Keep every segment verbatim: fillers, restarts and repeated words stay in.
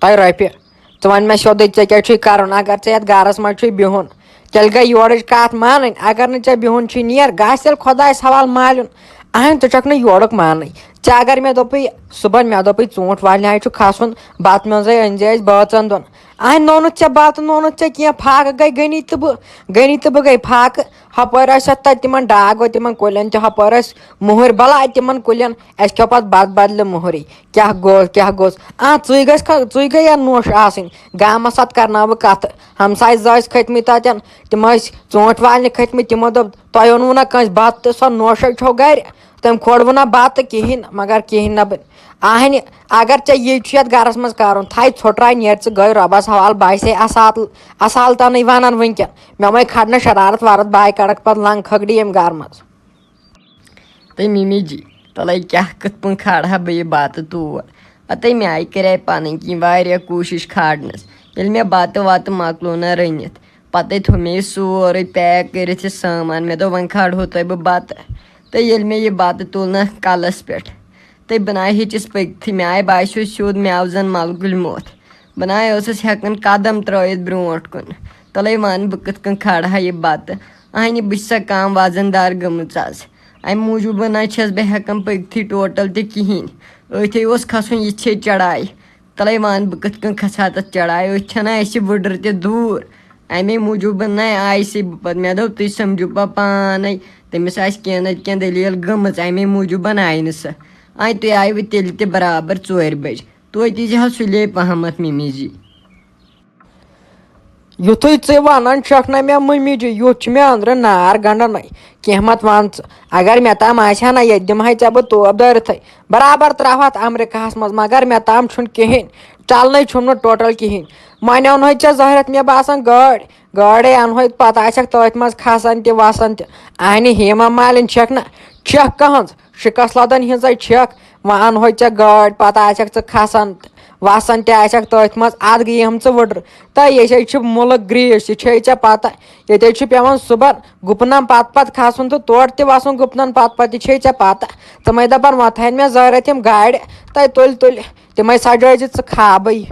تۄہہِ رۄپیہِ۔ ژٕ وَن مےٚ سیوٚدُے، ژےٚ کیٛاہ چھُے کَرُن؟ اگر ژےٚ یَتھ گَرَس منٛز چھُے بِہُن، تیٚلہِ گٔے یورٕچ کَتھ مانٕنۍ۔ اگر نہٕ ژےٚ بِہُن چھُے، نیر، گژھ تیٚلہِ خۄدایَس حوالہٕ مالیُن۔ اَہَن، ژٕ چھَکھ نہٕ یورُک مانٕے۔ ژےٚ اگر مےٚ دوٚپُے صُبحن، مےٚ دوٚپُے ژوٗنٛٹھۍ والنہِ ہَے چھُ کھَسُن، بَتہٕ منٛزَے أنۍ زِ اَسہِ بٲژَن دۄن۔ اَہَن، نوٚونُتھ ژےٚ بَتہٕ، نوٚونُتھ ژےٚ کینٛہہ، فاقہٕ گٔے غنی تہٕ بہٕ، غنی تہٕ بہٕ گٔے فاقہٕ۔ ہۄپٲرۍ ٲسۍ اَتھ تَتہِ تِمَن ڈاگ وٲتۍ تِمَن کُلٮ۪ن تہِ، ہۄپٲرۍ ٲسۍ مُہٕرۍ بَلاے تِمَن کُلٮ۪ن۔ اَسہِ کھیوٚو پَتہٕ بَتہٕ بَدلہِ مُہٕرٕے۔ کیٛاہ گوٚو، کیٛاہ گوٚژھ؟ آ، ژٕے گژھِ کھا-، ژٕے گٔے یا نوٚش آسٕنۍ۔ گامَس اَتھ کَرناو بہٕ کَتھٕ۔ ہمساے زٕ ٲسۍ کھٔتۍ مٕتۍ تَتٮ۪ن، تِم ٲسۍ ژوٗنٛٹھۍ والنہِ کھٔتۍ مٕتۍ، تِمو دوٚپ، "تۄہہِ اوٚنوُ نہ کٲنٛسہِ بَتہٕ تہٕ سۄ نوٚش ہے چھو گَرِ؟" تٔمۍ کھوڑوُ نہ بَتہٕ کِہیٖنۍ، مگر کِہیٖنۍ نہ بہٕ۔ آہنہِ، اگر ژےٚ یہِ چھُ یَتھ گَرَس منٛز کَرُن، تھایہِ ژھوٚٹراے، نیر ژٕ گٔے رۄبَس حوالہٕ، بہٕ آسے اَصال، اَصالتَنٕے وَنان وٕنکٮ۪ن۔ مےٚ وۄنۍ کھڑ نہٕ شرارت وارت، بہٕ آیہِ کَڑَکھ پَتہٕ لنٛگ کھٔکھڑِ ییٚمہِ گَرٕ منٛز۔ تہٕ مِمی جی، تَلَے کیٛاہ کِتھ پٲٹھۍ کھارٕ ہا بہٕ یہِ بَتہٕ تور؟ پَتَے مےٚ آیہِ کَرے پَنٕنۍ کِنۍ واریاہ کوٗشِش کھارنَس۔ ییٚلہِ مےٚ بَتہٕ وَتہٕ مۄکلو نہ رٔنِتھ، پَتَے تھوٚو مےٚ یہِ سورُے پیک کٔرِتھ، یہِ سامان۔ مےٚ دوٚپ، "وۄنۍ کھارہو تۄہہِ بہٕ بَتہٕ۔" تہٕ ییٚلہِ مےٚ یہِ بَتہٕ تُل نہ کَلَس پٮ۪ٹھ، تہٕ بہٕ نہ ہیٚچِس پٔکۍتھٕے، مےٚ آیہِ باسیو سیوٚد مٮ۪وٕ زَن مَلگُلۍ موتھ۔ بہٕ نہ ٲسٕس ہٮ۪کان قدم ترٛٲوِتھ برٛونٛٹھ کُن۔ تَلَے وَن بہٕ کِتھ کٔنۍ کھارٕ ہا یہِ بَتہٕ۔ اَہنہِ، بہٕ چھسا کَم وزن دار گٔمٕژ آز؟ اَمہِ موٗجوٗبَن نہ چھَس بہٕ ہٮ۪کان پٔکۍتھٕے ٹوٹل تہِ کِہیٖنۍ۔ أتھۍ اوس کھسُن، یہِ چھے چڑاے۔ تَلَے وَن بہٕ کِتھ کٔنۍ کھسہٕ ہا تَتھ چڑاے؟ أتھۍ چھَنہ اَسہِ وُڈٕر تہِ دوٗر۔ اَمے موٗجوٗبَن نہ آیسٕے بہٕ پَتہٕ۔ مےٚ دوٚپ، تُہۍ سَمجھِو پَتہٕ پانَے، تٔمِس آسہِ کینٛہہ نَتہٕ کینٛہہ دٔلیٖل گٔمٕژ، اَمے موٗجوٗبَن آیہِ نہٕ سۄ۔ آے تُہۍ آیوٕ تیٚلہِ تہِ برابر ژورِ بَجہِ۔ توتہِ ییٖزِ ہا سُلے پَہمَتھ، مِمی جی۔ یُتھُے ژٕ وَنان چھَکھ نہ مےٚ، مٔمی جی، یُتھ چھُ مےٚ أنٛدرٕ نار گنٛڈان۔ کینٛہہ مت وَن ژٕ۔ اگر مےٚ تام آسہِ ہا نہ، ییٚتہِ دِمہٕ ہاے ژےٚ بہٕ توب دٲرِتھٕے۔ برابر ترٛاوہتھ امریکہس منٛز، مگر مےٚ تام چھُنہٕ کِہیٖنۍ۔ چلنٕے چھُم نہٕ ٹوٹل کِہیٖنۍ۔ وۄنۍ اوٚنہَے ژےٚ زہرت، مےٚ باسان، گٲڑۍ۔ گٲڑے اَنہوے، پتہٕ آسٮ۪کھ تٔتھۍ منٛز کھسان تہِ وسان تہِ۔ اہنہِ، ہیما مالِنۍ چھَکھ نہ، چھَکھ کہٕنٛز؟ شِکس لدن ہِنٛزے چھَکھ۔ وۄنۍ اَنہوے ژےٚ گٲڑۍ، پتہٕ آسٮ۪کھ ژٕ کھسان تہٕ وسان تہِ آسٮ۪کھ تٔتھۍ منٛز۔ اتھ گٔیہم ژٕ وٕڈٕر۔ تہٕ یہِ چھے چھِ مُلک گریٖس، یہِ چھے ژےٚ پتہ۔ ییٚتے چھُ پٮ۪وان صُبحن گُپنن پتہٕ پتہٕ کھسُن تہٕ تورٕ تہِ وسُن گُپنن پتہٕ پتہٕ، یہِ چھے ژےٚ پتہ۔ تِمے دپان، وۄنۍ تھٲین مےٚ زٲرِتھ یِم گاڑِ، تَے تُلۍ تُلۍ۔ تِمے سجٲے زِ ژٕ کھابٕے۔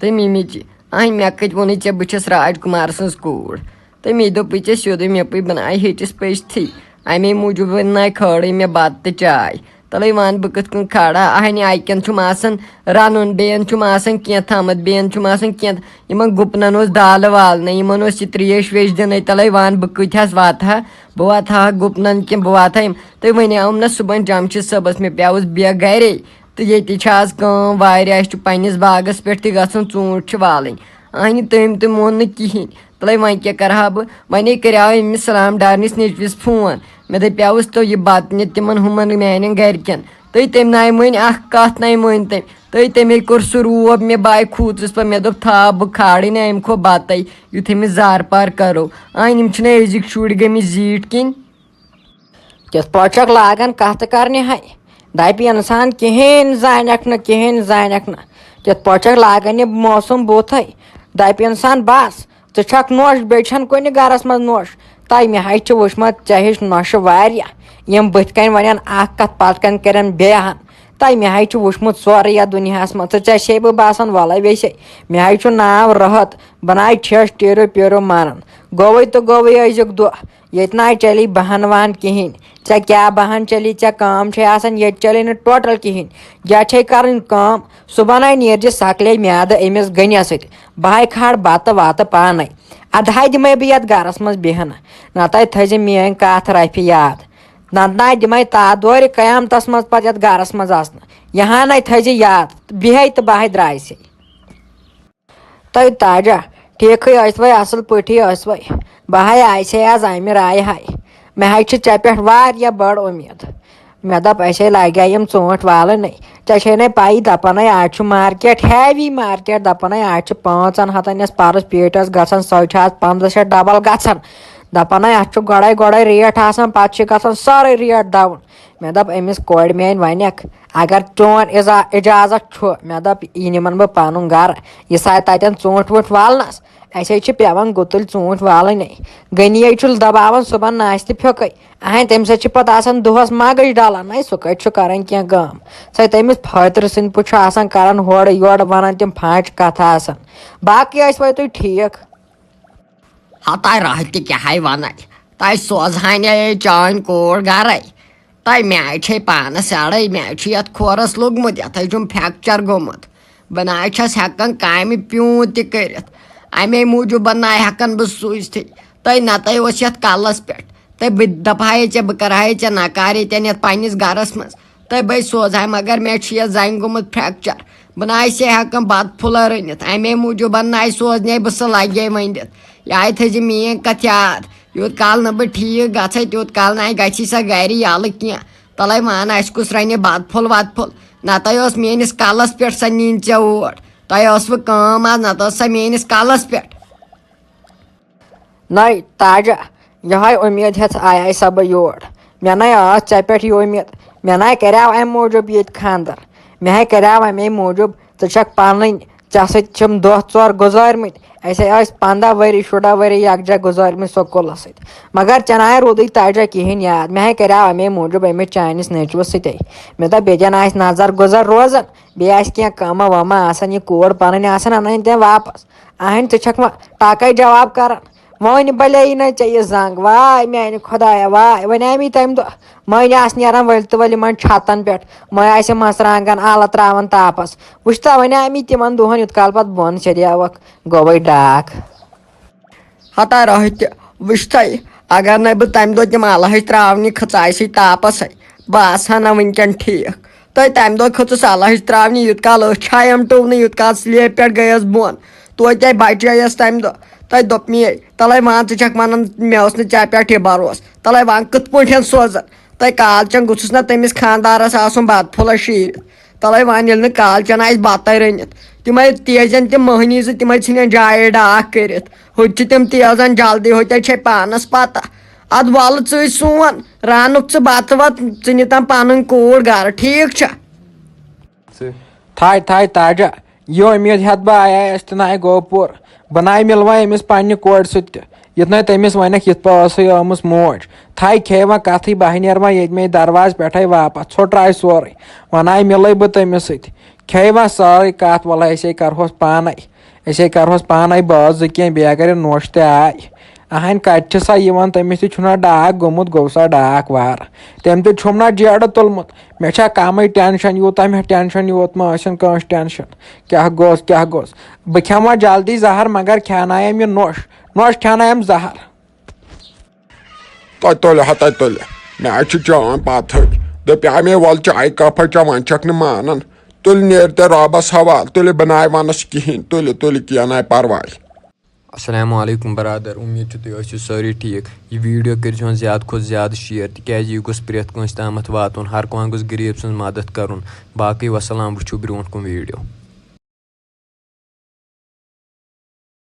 تہٕ مِمی جی، آے مےٚ کتہِ ووٚنُے ژےٚ بہٕ چھَس راج کُمار سٕنٛز کوٗر؟ تہٕ مےٚ دوٚپُے ژےٚ سیوٚدُے، مےٚ پُے بہٕ نَے ہیٚچِس پٔچھتھٕے۔ اَمے موٗجوٗب وۄنۍ نَے کھٲرٕے مےٚ بَتہٕ تہٕ چاے۔ تَلَے وَن بہٕ کِتھ کٔنۍ کھارٕ ہا؟ اَہنہِ، اَکٮ۪ن چھُم آسان رَنُن، بیٚیَن چھُم آسان کینٛہہ تھامَتھ، بیٚیَن چھُم آسان کینٛہہ۔ یِمَن گُپنَن اوس دالہٕ والنَے، یِمَن اوس یہِ ترٛیش ویش دِنَے۔ تَلَے وَن بہٕ کۭتِہَس واتہٕ ہا؟ بہٕ واتہٕ ہا گُپنَن کِنہٕ بہٕ واتہٕ ہا یِم؟ تُہۍ ؤنِو یِم نہ صُبحَن جمشید صٲبَس، مےٚ پیوُس بیٚیہِ گَرے۔ تہٕ ییٚتہِ چھِ آز کٲم واریاہ، اَسہِ چھُ پنٛنِس باغَس پٮ۪ٹھ تہِ گژھُن، ژوٗنٛٹھۍ چھِ والٕنۍ۔ اہنہِ، تٔمۍ تہِ مون نہٕ کِہیٖنۍ۔ تَلَے وۄنۍ کیٛاہ کَرٕ ہا بہٕ؟ وۄنۍ کَریو أمِس سلام ڈارنِس نیٚچوِس فون۔ مےٚ دَپیوُس، تو یہِ بَتہٕ نہِ تِمَن ہُمَن میٛانٮ۪ن گَرِکٮ۪ن۔ تہٕ تٔمۍ نَے مٲنۍ اَکھ کَتھ، نَے مٲنۍ تٔمۍ۔ تہٕ تَمے کوٚر سُہ روب مےٚ، بہٕ آے کھوٗژٕس پَتہٕ۔ مےٚ دوٚپ، تھاو، بہٕ کھالٕے نہٕ اَمہِ کھۄ بَتَے، یُتھ أمِس زارپار کَرو۔ اہنہِ، یِم چھِنہ أزِکۍ شُرۍ گٔمٕتۍ زیٖٹھۍ کِنۍ۔ کِتھ پٲٹھۍ چھکھ لاگان کتھٕ کرنہِ ہاے؟ دپہِ انسان، کِہیٖنۍ زانکھ نہٕ، کِہیٖنۍ زانکھ نہٕ۔ کِتھ پٲٹھۍ چھکھ لاگان یہِ موسم بُتھے؟ دپہِ انسان، بس، ژٕ چھکھ نوٚش، بیٚیہِ چھنہٕ کُنہِ گرس منٛز نوٚش۔ تۄہہِ مےٚ ہاے چھِ وٕچھمت ژےٚ ہِش نۄشہِ واریاہ، یِم بٕتھِ کنۍ ونن اکھ کتھ، پتہٕ کنۍ کرن بیٚیہِ ہن۔ تۄہہِ مےٚ ہاے چھُ وٕچھمُت سورُے یتھ دُنیاہس منٛز، تہٕ ژےٚ چھے بہٕ باسان وۄلے ویسے۔ مےٚ ہاے چھُ ناو رٲحت، بہٕ ناے چھس ٹیٖرو پیٖرو مانان۔ گوٚوُے تہٕ گوٚوُے أزیُک دۄہ۔ ییٚتہِ نہ چلی بہان وہان کِہیٖنۍ۔ ژےٚ کیٛاہ بہان چلی؟ ژےٚ کٲم چھے آسان، ییٚتہِ چلی نہٕ ٹوٹل کِہیٖنۍ۔ یا چھے کَرٕنۍ کٲم، صُبحن آے نیرِ زِ سَکلے میٛادٕ أمِس غنیَس سۭتۍ۔ بہٕ ہاے کھارٕ بَتہٕ وَتہٕ پانَے۔ اَدٕ ہاے دِمَے بہٕ یَتھ گَرَس منٛز بیٚہنہٕ۔ نَتہٕ ہاے تھٲیزِ میٛٲنۍ کَتھ رَفہِ یاد۔ نَتہٕ نَے دِمَے تَتھ دورِ قیامتَس منٛز پَتہٕ یَتھ گَرَس منٛز اَژنہٕ۔ یہِ ہَن نَے تھٲیزِ یاد۔ بیٚہے تہٕ بہٕ ہاے درٛایسے۔ تۄہہِ تاجا، ٹھیٖکھٕے ٲسوَے، اَصٕل پٲٹھی ٲسوَے؟ بہٕ ہاے آیسے آز اَمہِ رایہِ ہاے۔ مےٚ ہاے چھِ ژےٚ پٮ۪ٹھ واریاہ بٔڑ اُمید۔ مےٚ دوٚپ، اَسے لاگے یِم ژوٗنٛٹھۍ والٕنۍ۔ ژےٚ چھے نے پَیی، دَپان ہے آز چھُ مارکیٹ، ہیوی مارکیٹ، دَپان ہے آز چھُ پانٛژَن ہَتَن یَس پَرُس پیٖٹَس گژھان، سۄے چھِ آز پنٛداہ شیٚتھ ڈبل گژھان۔ دَپان ہے اَتھ چھُ گۄڈَے گۄڈَے ریٹ آسان، پَتہٕ چھِ گژھان سٲرٕے ریٹ ڈاوُن۔ مےٚ دوٚپ أمِس کورِ میٛانہِ وَنٮ۪کھ، اگر چون اِزا-، اِجازت چھُ، مےٚ دوٚپ، یہِ نِمَن بہٕ پَنُن گَرٕ۔ یہِ سا تَتٮ۪ن ژوٗنٛٹھۍ ووٗنٛٹھۍ والنَس، اَسہِ حظ چھِ پٮ۪وان گُتُلۍ ژوٗنٛٹھۍ والٕنۍ۔ غنی حظ چھُ دَباوان صُبحن ناشتہٕ پھیوٚکَے۔ اہن، تٔمِس حظ چھِ پَتہٕ آسان دۄہَس مَگٕج ڈَلان۔ ہے، سُہ کَتہِ چھُ کَران کینٛہہ کٲم؟ سۄ تٔمِس فٲطرٕ سٕنٛدۍ پٲٹھۍ چھُ آسان کَران ہورٕ یورٕ، وَنان تِم پھانٛچہِ کَتھٕ آسان۔ باقٕے ٲسۍ وۄنۍ تُہۍ ٹھیٖک؟ ہتاے راہ تہِ کیٛاہ ہے وَنَے؟ تۄہہِ سوزہَے نے چٲنۍ کوٗر گَرَے۔ تۄہہِ مےٚ چھے پانَس اَڑَے، مےٚ چھُ یَتھ کھورَس لوٚگمُت، یَتھ ہے چھُم fracture گوٚمُت۔ بہٕ نہ حظ چھَس ہٮ۪کان کامہِ پیوٗنٛت تہِ کٔرِتھ۔ اَمے موٗجوٗب نہ ہٮ۪کان بہٕ سوٗزتھٕے۔ تۄہہِ نَتَے اوس یَتھ کَلَس پٮ۪ٹھ۔ تۄہہِ بہٕ دَپہٕ ہَے ژےٚ، بہٕ کَرٕ ہَے ژےٚ نَکار ییٚتٮ۪ن یَتھ پنٛنِس گَرَس منٛز۔ تۄہہِ بَے سوزہَے، مگر مےٚ چھُ یَتھ زَنٛگہِ گوٚمُت fracture۔ بہٕ نہ حظ چھسے ہٮ۪کان بَتہٕ پھوٚلہ رٔنِتھ۔ اَمے موٗجوٗب نہ حظ سوزنے بہٕ سُہ لَگے ؤنِتھ۔ یہِ ہَے تھٲیزِ میٛٲنۍ کَتھ یاد۔ یوٗت کال نہٕ بہٕ ٹھیٖک گژھے، تیوٗت کال نہ گژھی سۄ گرِ یَلہٕ کینٛہہ۔ تَلَے وَن، اَسہِ کُس رَنہِ بَتہٕ پھوٚل وَتہٕ پھوٚل؟ نَتہٕ اوس میٛٲنِس کَلَس پٮ۪ٹھ سۄ نِنۍ ژےٚ اوٹ۔ تۄہہِ ٲسوٕ کٲم آز، نَتہٕ ٲس سۄ میٛٲنِس کَلَس پٮ۪ٹھ۔ نَے تاجہ، یِہوٚے اُمید ہٮ۪تھ آیے سا بہٕ یور۔ مےٚ نَے ٲس ژےٚ پٮ۪ٹھ یہِ اُمید۔ مےٚ نَے کَریو اَمہِ موٗجوٗب ییٚتہِ خانٛدر۔ مےٚ ہے کَریو اَمے موٗجوٗب، ژٕ چھَکھ پَنٕنۍ، ژےٚ سۭتۍ چھِم دۄہ ژور گُزٲرمٕتۍ۔ اَسے ٲسۍ پنٛداہ ؤری، شُراہ ؤری یَکجاہ گُزٲرمٕتۍ سکوٗلَس سۭتۍ۔ مگر ژےٚ نَے روٗدُے تاجہ کِہیٖنۍ یاد۔ مےٚ ہے کَریو اَمے موٗجوٗب أمِس چٲنِس نیٚچوِس سۭتے۔ مےٚ دوٚپ، ییٚتٮ۪ن آسہِ نظر گُزر روزان، بیٚیہِ آسہِ کینٛہہ کٲمہ وٲمہ آسان، یہِ کوٗر پَنٕنۍ آسان، اَنٕنۍ تٔمۍ واپَس۔ اہن، ژٕ چھَکھ وۄنۍ ٹاکَے جواب کَران۔ وۄنۍ بَلے یی نَے ژےٚ یہِ زنٛگ۔ واے میٛانہِ خۄدایا، واے۔ وۄنۍ آے مےٚ تَمہِ دۄہ۔ مٔنٛزۍ آسہٕ نیران ؤلۍ تہٕ ؤلۍ یِمَن چھَتَن پٮ۪ٹھ۔ مٔنٛزۍ آسہِ مَرژٕوانٛگَن آلہٕ ترٛاوان تاپَس۔ وٕچھتا، وۄنۍ آے مےٚ تِمَن دۄہَن، یُت کال پَتہٕ بۄن سیٚدیوکھ، گوٚوَے ڈاکھ۔ ہتا راہہِ تہِ وٕچھتھے، اگر نَے بہٕ تَمہِ دۄہ تِم آلہٕ ہَچہِ ترٛاونہِ کھٔژایسٕے تاپَسَے، بہٕ آسہٕ ہا نہ وٕنکٮ۪ن ٹھیٖک۔ تہٕ تَمہِ دۄہ کھٔژٕس آلہٕ ہَچہِ ترٛاونہِ، یوٗت کال أچھ آیم ٹوٚونٕے، یوٗت کال سلیبہِ پٮ۪ٹھ گٔیَس بۄن۔ توتہِ بچییس تمہِ دۄہ۔ تۄہہِ دوٚپ مے، تلے وان ژٕ چھکھ ونان مےٚ اوس نہٕ ژےٚ پٮ۪ٹھ یہِ بروسہٕ۔ تلے وان کِتھ پٲٹھۍ سوزن؟ تۄہہِ کالچن گوٚژھُس نہ تٔمِس خانٛدارس آسُن بتہٕ پھوٚلہ شیٖرِتھ۔ تلے وان ییٚلہِ نہٕ کالچن آسہِ بتَے رٔنِتھ۔ تِمے تیزن تِم مٔہنی زٕ، تِمے ژھٕنن جایے ڈاکھ کٔرِتھ۔ ہُتہِ چھِ تِم تیزن جلدی، ہُتہِ چھے پانس پتہ۔ ادٕ وَلہٕ ژٕے سون، رنُکھ ژٕ بتہٕ وتہٕ، ژٕ نِتن پنٕنۍ کوٗر گرٕ، ٹھیٖک چھا؟ تھاے تھاے تاجا، یہِ اُمید ہٮ۪تھ بہٕ آیے اَسہِ تہِ ناے گوپور۔ بہٕ ناے مِلہٕ وۄنۍ أمِس پننہِ کورِ سۭتۍ تہِ، یُتھ ناے تٔمِس ونکھ یِتھ پٲٹھۍ ٲسٕے آمٕژ موج۔ تھاے کھیٚیہِ وۄنۍ کتھٕے، بہٕ ہا نیرٕ وۄنۍ ییٚتہِ مے دروازٕ پٮ۪ٹھے واپس، ژھوٚٹراے سورُے۔ وۄنۍ آے مِلے بہٕ تٔمِس سۭتۍ۔ کھیٚیہِ وۄنۍ سٲرٕے کتھ، وۄلہٕ أسے کرہوس پانے۔ أسے کرہوس پانے بٲژ زٕ کینٛہہ، بیٚیہِ اگر یہِ نوٚش تہِ آے۔ اہنۍ، کتہِ چھِ سا یِوان؟ تٔمِس تہِ چھُنہ ڈاکھ گوٚمُت، گوٚو سا ڈاکھ وارٕ۔ تٔمۍ تہِ چھُم نہ جیڈٕ تُلمُت۔ مےٚ چھا کمٕے ٹینشن، یوٗتاہ مےٚ ٹینشن، یوٗت ما ٲسِن کٲنٛسہِ ٹینشن۔ کیٛاہ گوٚژھ، کیٛاہ گوٚژھ؟ بہٕ کھٮ۪مہٕ وۄنۍ جلدی زہر، مگر کھٮ۪نایم یہِ نوٚش، نوٚش کھٮ۪نایم زہر۔ تۄہہِ تُلہِ ہا، تۄہہِ تُلہِ۔ مےٚ حظ چھِ چٲنۍ پتہٕے۔ دٔپیٛاے مےٚ، وَلہٕ چایہِ کپا چےٚ، وۄنۍ چھَکھ نہٕ مانان۔ تُلہِ نیرِ تیٚلہِ رۄبَس حوالہٕ، تُلہِ بہٕ ناے وَنَس کِہیٖنۍ، تُلہِ، تُلہِ کینٛہہ ناے پَرواے۔ السلام علیکم برادر، امید چھِ تُہۍ ٲسِو سٲری ٹھیٖک۔ یہِ ویڈیو کٔرۍزِہون زیادٕ کھۄتہٕ زیادٕ شیئر، تِکیازِ یہِ گوٚژھ پرٛٮ۪تھ کٲنٛسہِ تامَتھ واتُن، ہر کانٛہہ گوٚژھ غریٖب سٕنٛز مدد کرُن۔ باقٕے وسلام، وٕچھِو برٛونٛٹھ کُن ویڈیو۔